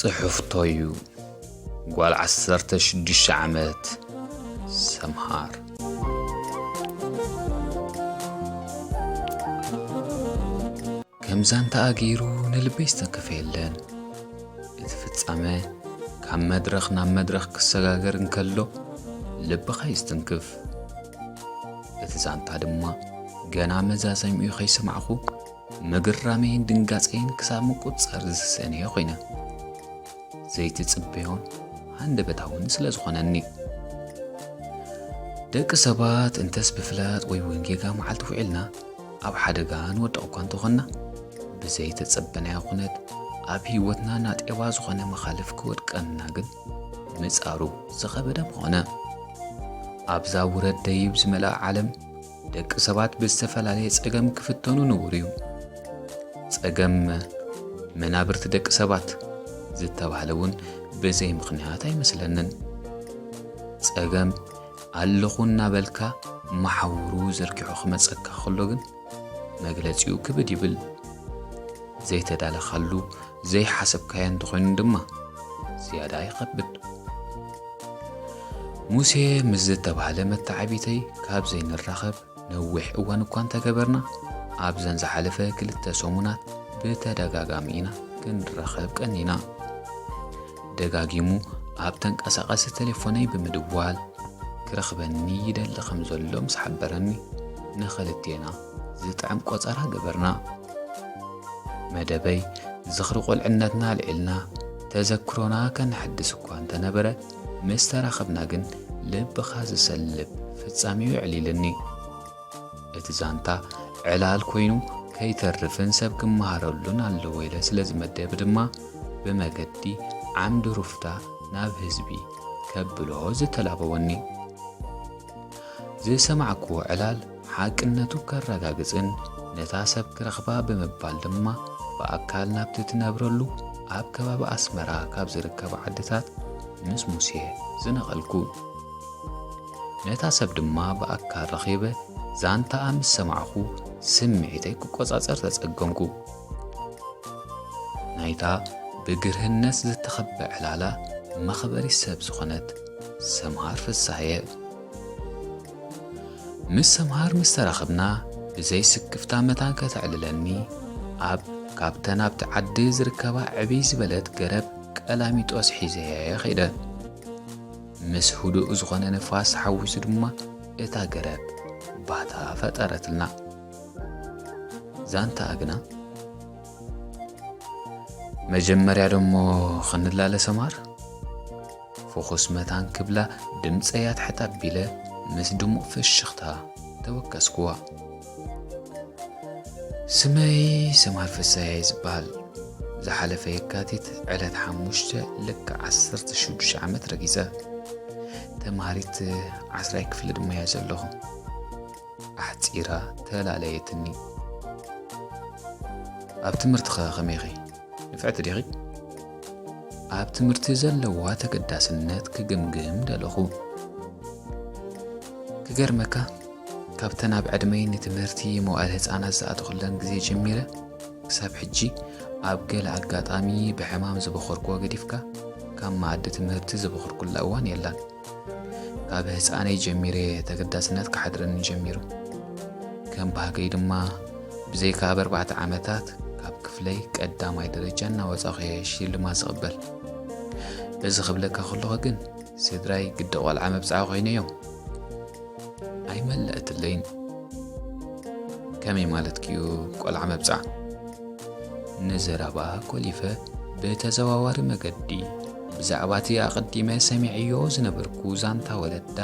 ጽሑፍቶ እዩ። ጓል ዓሰርተ ሽዱሽተ ዓመት ሰምሃር። ከም ዛንታ ኣገይሩ ንልበይ ዝተንከፈ የለን። እቲ ፍጻመ ካብ መድረኽ ናብ መድረኽ ክሰጋገር እንከሎ ልብኻ ይስትንክፍ። እቲ ዛንታ ድማ ገና መዛዘሚኡ ከይሰማዕኹ ምግራመይን ድንጋጸይን ክሳብ ምቁጽጻር ዝስእንዮ ኮይነ። ዘይትጽበዮን ሃንደበታውን ስለ ዝኾነኒ። ደቂ ሰባት እንተስ ብፍላጥ ወይ እውን ጌጋ መዓልቲ ውዒልና ኣብ ሓደጋ ንወድቕ እኳ እንተኾንና፣ ብዘይተጸበናዮ ኩነት ኣብ ህይወትና ናጤባ ዝኾነ መኻልፍ ክወድቀና ግን ምጻሩ ዝኸበደ ምኾነ። ኣብዛ ውረድ ደይብ ዝመልኣ ዓለም ደቂ ሰባት ብዝተፈላለየ ጸገም ክፍተኑ ንቡር እዩ። ጸገም መናብርቲ ደቂ ሰባት ዝተባህለ እውን ብዘይ ምኽንያት ኣይመስለንን። ጸገም ኣለኹ እናበልካ መሓውሩ ዘርጊሑ ክመጸካ ከሎ ግን መግለጺኡ ክብድ ይብል። ዘይተዳለኻሉ ዘይሓሰብካዮ እንተኾይኑ ድማ ዝያዳ ይኸብድ። ሙሴ ምስ ዝተባህለ መተዓቢተይ ካብ ዘይንራኸብ ነዊሕ እዋን እኳ እንተገበርና፣ ኣብዘን ዝሓለፈ ክልተ ሰሙናት ብተደጋጋሚ ኢና ክንራኸብ ቀኒና። ደጋጊሙ ኣብ ተንቀሳቓሲ ቴሌፎነይ ብምድዋል ክረኽበኒ ይደሊ ከም ዘሎ ምስ ሓበረኒ፣ ንኽልቴና ዝጥዕም ቆጸራ ገበርና። መደበይ ዝኽሪ ቁልዕነትና ኣልዒልና ተዘክሮና ከነሐድስ እኳ እንተነበረ፣ ምስ ተራኸብና ግን ልብኻ ዝሰልብ ፍጻሜኡ ኣዕሊልኒ። እቲ ዛንታ ዕላል ኮይኑ ከይተርፍን ሰብ ክመሃረሉን ኣለዎ ኢለ ስለ ዝመደብ ድማ፣ ብመገዲ ዓምዲ ሩፍታ ናብ ህዝቢ ከብሎ ዝተላበወኒ። ዝሰማዕክዎ ዕላል ሓቅነቱ ከረጋግጽን ነታ ሰብ ክረኽባ ብምባል ድማ ብኣካል ናብቲ ትነብረሉ ኣብ ከባቢ ኣስመራ ካብ ዝርከባ ዓድታት ምስ ሙሴ ዝነቐልኩ። ነታ ሰብ ድማ ብኣካል ረኺበ ዛንታኣ ምስ ሰማዕኹ ስምዒተይ ክቆጻጸር ተጸገምኩ። ናይታ ብግርህነት ዝተኸበ ዕላላ መኽበሪ ሰብ ዝኾነት ሰምሃር ፍሳሃየ። ምስ ሰምሃር ምስ ተራኸብና ብዘይ ስክፍታ መታን ከተዕልለኒ ኣብ ካብተን ኣብቲ ዓዲ ዝርከባ ዕብይ ዝበለት ገረብ ቀላሚጦስ ሒዘየ ኸይደ። ምስ ህዱእ ዝኾነ ንፋስ ሓዊሱ ድማ እታ ገረብ ባታ ፈጠረትልና። ዛንታ ኣግና መጀመርያ ደሞ ክንላለ ሰማር ፍኹስ መታን ክብላ ድምጸይ ኣትሕት ኣቢለ ምስ ድሙቕ ፍሽኽታ ተወከስኩዋ። ስመይ ሰማር ፍሳየ ዝበሃል። ዝሓለፈ የካቲት ዕለት ሓሙሽተ ልክዕ ዓሰርተ ሽዱሽተ ዓመት ረጊጸ። ተምሃሪት ዓስራይ ክፍሊ ድማ እየ ዘለኹ። ኣሕጺራ ተላለየትኒ። ኣብ ትምህርትኸ ከመይ ኢኺ? ንፍዕቲ ዲኺ? ኣብ ትምህርቲ ዘለዋ ተገዳስነት ክግምግም ደለኹ። ክገርመካ፣ ካብተን ኣብ ዕድመይ ንትምህርቲ መዋእለ ህጻናት ዝኣተኹለን ግዜ ጀሚረ፣ ክሳብ ሕጂ ኣብ ገለ ኣጋጣሚ ብሕማም ዝበኸርኩዎ ገዲፍካ፣ ካብ መኣዲ ትምህርቲ ዝበኸርኩላ እዋን የላን። ካብ ህጻነይ ጀሚረ ተገዳስነት ክሓድረኒ ጀሚሩ። ከም ባህገይ ድማ ብዘይካ ኣብ ኣርባዕተ ዓመታት ካብ ክፍለይ ቀዳማይ ደረጃ እናወጻኹ እየ ሽልማት ዝቕበል። እዚ ክብለካ ከለኹ ግን ስድራይ ግዲ ቆልዓ መብጽዓ ኮይነዮም ኣይመለእትለይን። ከመይ ማለትኪ'ዩ ቆልዓ መብጽዓ? ንዘረባ ኮሊፈ ብተዘዋዋሪ መገዲ ብዛዕባ እቲ ኣቐዲመ ሰሚዐዮ ዝነበርኩ ዛንታ ወለዳ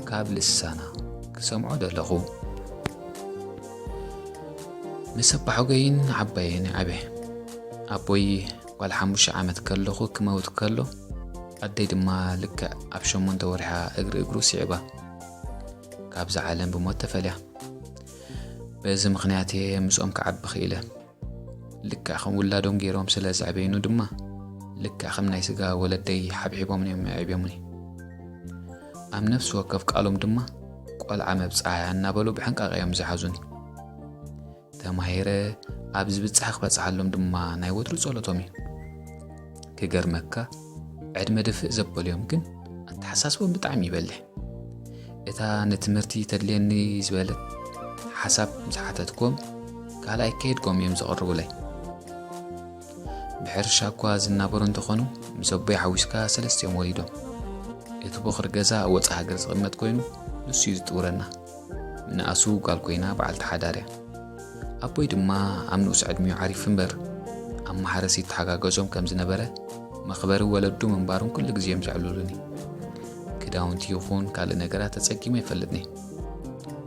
ካብ ልሳና ክሰምዖ ደለኹ። ምስ ኣባሓጎይን ዓባየን ዓበ። ኣቦይ ጓል ሓሙሽተ ዓመት ከለኹ ክመውት ከሎ፣ ኣደይ ድማ ልክዕ ኣብ ሸሞንተ ወርሓ እግሪ እግሩ ስዒባ ካብዛ ዓለም ብሞት ተፈልያ። በዚ ምኽንያት እየ ምስኦም ክዓቢ ክኢለ። ልክዕ ከም ውላዶም ገይሮም ስለ ዘዕበዩኒ ድማ፣ ልክዕ ከም ናይ ስጋ ወለደይ ሓብሒቦም እዮም ኣዕብዮምኒ። ኣብ ነፍሲ ወከፍ ቃሎም ድማ፣ "ቆልዓ መብጽዓ እያ" እናበሉ ብሕንቃቐ እዮም ዝሓዙኒ። ተማሂረ ኣብ ዝብጻሕ ክበጽሓሎም ድማ ናይ ወትሩ ጸሎቶም እዩ። ክገርመካ፣ ዕድመ ድፍእ ዘበልዮም ግን ኣተሓሳስቦም ብጣዕሚ ይበልሕ። እታ ንትምህርቲ ተድልየኒ ዝበለት ሓሳብ ምስ ሓተትኩም፣ ካልኣይ ከየድጎም እዮም ዘቕርቡለይ። ብሕርሻ እኳ ዝናበሩ እንተኾኑ፣ ምስ ኣቦይ ሓዊስካ ሰለስቲኦም ወሊዶም። እቲ ቦኽሪ ገዛ ወፃእ ሃገር ዝቕመጥ ኮይኑ፣ ንሱ እዩ ዝጥውረና። ንኣሱ ጓል ኮይና በዓልቲ ሓዳር እያ። ኣቦይ ድማ ኣብ ንኡስ ዕድሚኡ ዓሪፉ እምበር፣ ኣብ ማሕረስ ይተሓጋገዞም ከም ዝነበረ፣ መኽበሪ ወለዱ ምንባሩን ኩሉ ግዜ እዮም ዘዕልሉኒ። ክዳውንቲ ይኹን ካልእ ነገራት ተጸጊመ ኣይፈልጥን እየ።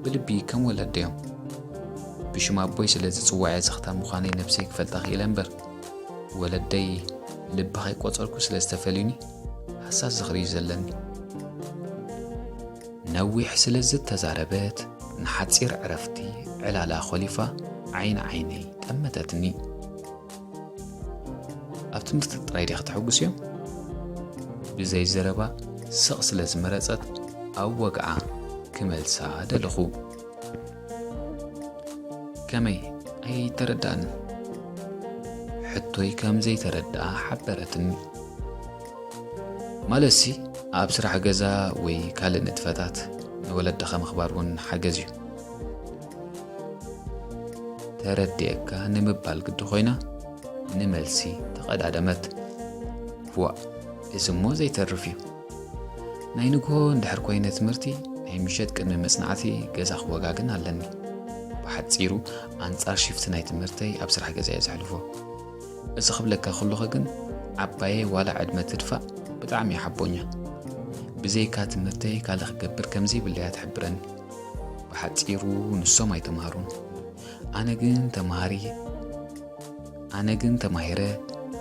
ብልቢ ከም ወለደዮም። ብሽም ኣቦይ ስለ ዝጽዋዕ እየ ዘኽታም ምዃነይ ነብሰይ ክፈልጣ ክኢለ እምበር፣ ወለደይ ልቢ ከይቆጸርኩ ስለ ዝተፈልዩኒ፣ ሃሳስ ዝኽሪ እዩ ዘለኒ። ነዊሕ ስለ ዝተዛረበት፣ ንሓጺር ዕረፍቲ ዕላላ ኾሊፋ ዓይኒ ዓይነይ ጠመተትኒ። ኣብ ትምህርቲ ጥራይ ዲኻ ተሐጉስዮም? ብዘይ ዘረባ ስቕ ስለ ዝመረጸት፣ ኣብ ወግዓ ክመልሳ ደለኹ። ከመይ? ኣይተረዳእን። ሕቶይ ከም ዘይተረድኣ ሓበረትኒ። ማለትሲ፣ ኣብ ስራሕ ገዛ ወይ ካልእ ንጥፈታት ንወለድኻ ምኽባር እውን ሓገዝ እዩ። ተረዲኤካ ንምባል ግዲ ኮይና፣ ንመልሲ ተቐዳደመት። ዋእ፣ እዚ እሞ ዘይተርፍ እዩ። ናይ ንግሆ እንድሕር ኮይነ ትምህርቲ፣ ናይ ምሸት ቅድሚ መጽናዕቲ ገዛ ክወጋግን ኣለኒ። ብሓጺሩ፣ ኣንጻር ሽፍቲ ናይ ትምህርተይ ኣብ ስራሕ ገዛ እየ ዘሕልፎ። እዚ ክብለካ ከለኹ ግን፣ ዓባየይ ዋላ ዕድመ ትድፋእ፣ ብጣዕሚ እያ ሓቦኛ። ብዘይካ ትምህርተይ ካልእ ክገብር ከም ዘይብለይ እያ ትሕብረኒ። ብሓጺሩ፣ ንሶም ኣይተማህሩን። ኣነ ግን ተማሃሪ፣ ኣነ ግን ተማሂረ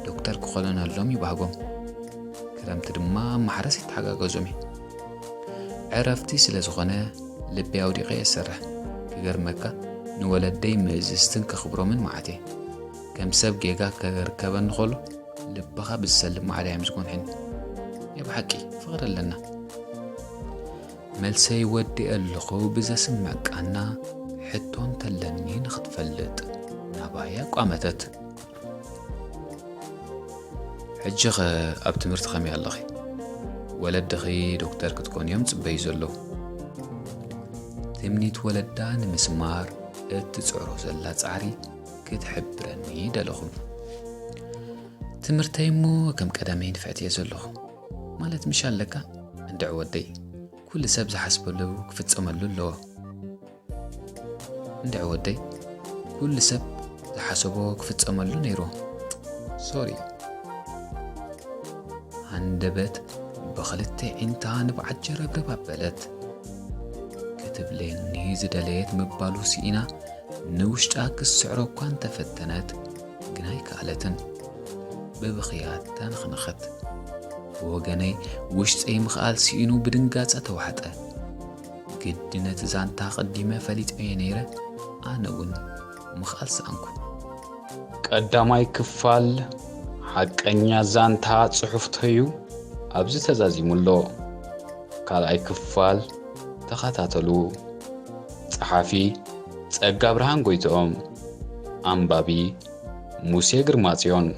ዶክተር ክኾነነሎም ይባህጎም። ክረምቲ ድማ ኣብ ማሕረስ ይተሓጋገዞም እየ። ዕረፍቲ ስለ ዝኾነ ልበይ ኣውዲቐ እየ ዝሰርሕ። ክገርመካ፣ ንወለደይ ምእዝዝትን ከኽብሮምን መዓት እየ። ከም ሰብ ጌጋ ከርከበኒ ከሎ ልብኻ ብዝሰልብ ማዕዳ እዮም ዝጎንሕኒ። ናይ ብሓቂ ፍቕሪ ኣለና። መልሰይ ወዲኤ ኣለኹ ብዘስምዕ ቃና፣ ሕቶ እንተለኒ ንኽትፈልጥ ናባይ ኣቋመተት። ሕጂኸ ኣብ ትምህርቲ ከመይ ኣለኺ? ወለድኺ ዶክተር ክትኮኒ እዮም ዝጽበዩ ዘለዉ። ትምኒት ወለዳ ንምስማር እትጽዕሮ ዘላ ጻዕሪ ክትሕብረኒ ደለኹ። ትምህርተይ እሞ ከም ቀደመይ ንፍዕቲ እየ ዘለኹ። ማለት ምሽ ኣለካ? እንድዒ ወደይ፣ ኩሉ ሰብ ዝሓስበሉ ክፍጸመሉ ኣለዎ። እንድዒ ወደይ፣ ኩሉ ሰብ ዝሓሰቦ ክፍጸመሉ ነይርዎ። ሶሪ። ሃንደበት ብኽልተ ዒንታ ንብዓት ጀረብረብ ኣበለት። ክትብለኒ ዝደለየት ምባሉ ስኢና ንውሽጣ ክትስዕሮ እኳ እንተፈተነት፣ ግን ኣይከኣለትን። ብብኽያት ተነኽነኸት። ብወገነይ፣ ውሽጠይ ምኽኣል ስኢኑ ብድንጋጸ ተዋሕጠ። ግዲ ነቲ ዛንታ ኣቐዲመ ፈሊጠዮ ነይረ፣ ኣነ እውን ምኽኣል ሰኣንኩ። ቀዳማይ ክፋል ሓቀኛ ዛንታ ጽሑፍ ተዩ ኣብዚ ተዛዚሙ ኣሎ። ካልኣይ ክፋል ተኸታተሉ። ጸሓፊ ጸጋ ብርሃን ጎይትኦም። ኣንባቢ ሙሴ ግርማጽዮን።